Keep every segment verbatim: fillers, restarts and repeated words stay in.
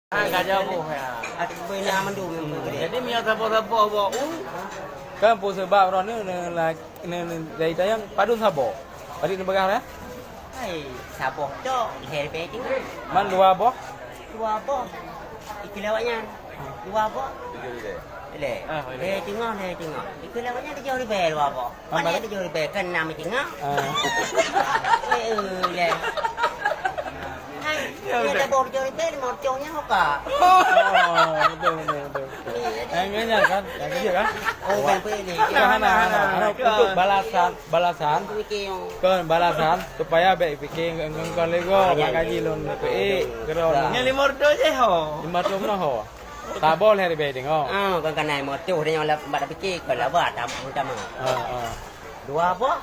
Ah, ka jaweueb ya. Aku bina mandum yang beri. Jadi, meunyoe saboh-saboh bak u, kan peue sabab droeneuh ne, ne, ne, dari tayang padum saboh. Padum neupeugah ya? Hai, saboh tok, lhèe ribèe teungoh. Man dua boh? Dua boh. Ikeu lewat nyan. Dua boh. Lhèe. Ah, lhèe. Lhèe teungoh, lhèe teungoh. Ikeu lewat nyan tujoh ribèe dua boh. Mana ada tujoh ribèe kan enam teungoh? Ah. Eh, eh, leh. Hai, ya, dia betul. Ada boh tujoh ribèe, lima ratus nyan muka. Oh, betul, betul, betul. Iya, iya. Yang ini kan, yang kecil kan? Oh, bukan pilih. Hana, hana, hana. Hana, untuk balasan, balasan. Mikir yang Kan balasan supaya bèk pikir ngon, ngon, ngon lego, ah, ya, maka ya. Ji lôn peuék keudroe. Nyan lima ratus je ho. Lima ratus meunoe ho. Saboh lhèe ribèe teungoh. Ah, kon kana lima ratus, dia nyoe lah, mak dah pikir, kon lah bah, tam-, utama. Ah, ah. Dua boh,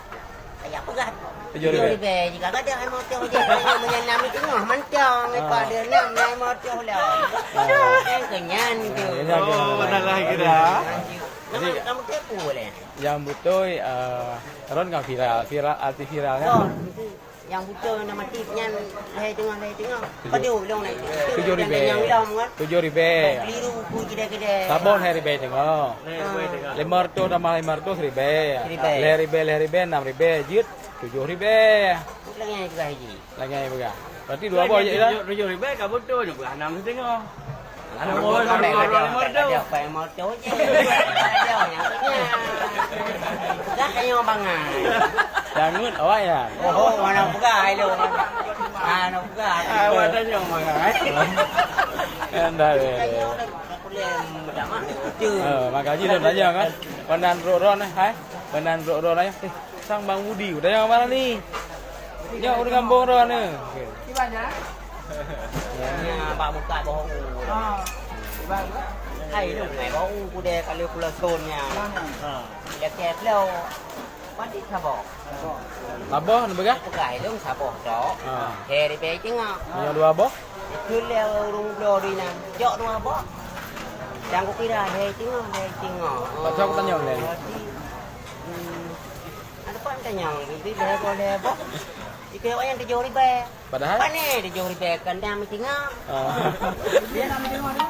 ayah peugah. Tujoh ribèe. Tujoh ribèe, jika ada lima ratus je, meunyoe enam teungoh, mantong, ah. Lepas dia enam, lima ratus lah. Ah. Kan kenyan tu. Ah, kenyan, kenyan. Oh, dah lah kira. Jadi, nama kamu tipu boleh? Nyang beutôi, eh, ron ka viral, viral, arti viral kan? Oh, itu. Nyang beutôi nama tip nyan lhèe teungoh, lhèe teungoh. Tujoh. Padum lôn na. Tujoh ribèe. Nyang lom kan? Tujoh ribèe. Keliru ku kidai-kidai. Saboh lhèe ribèe teungoh. Ah. Lima ratus tambah lima ratus ribèe. Ribèe. Lhèe ribèe, lhèe ribèe, enam ribèe. Jeuet tujoh ribèe. Lagèe nyan juga hiji. Lagèe peugah. Berarti dua boh je lah. Tujoh, tujoh ribèe ka beutôi, nyoe peugah enam siteungoh. Enam boh, enam boh, enam boh. Ada apa yang mau tahu je? Ada yang punya. Dah kayu bangai. Dangut awak ya? Oh, mana peugah ai lôn? Ah, nak peugah. Ah, awak tanya bangai. Anda ya. Aku boleh berjamaah. Eh, maka ji lôn tanya kan. Pandan ro-ro ni, hai. Pandan ro-ro ni. Eh, Sang Bang Budi, udah jangan marah ni. Nyoe ureueng gampông droe ni. Nya bak muka boh u. Hai lu ngai boh u kude kali pula son nya. Ha. Dia ke flow. Padi saboh. Saboh ni peugah? Peugah lu saboh tok. Ha. Heri be tengok. Nyoe dua boh? Itu le ureueng bloe di nan. Jok dua boh. Dan ku kira heri tengok, heri tengok. Pasal aku tanya ni. Berarti, hmm, Ada pat tanyong, jadi lhèe boh, lhèe boh. Ikeu awak nyan tujoh ribèe. Padahal? Pane tujoh ribèe, kandang meutingah. Ah. Dia nak meutingah mana?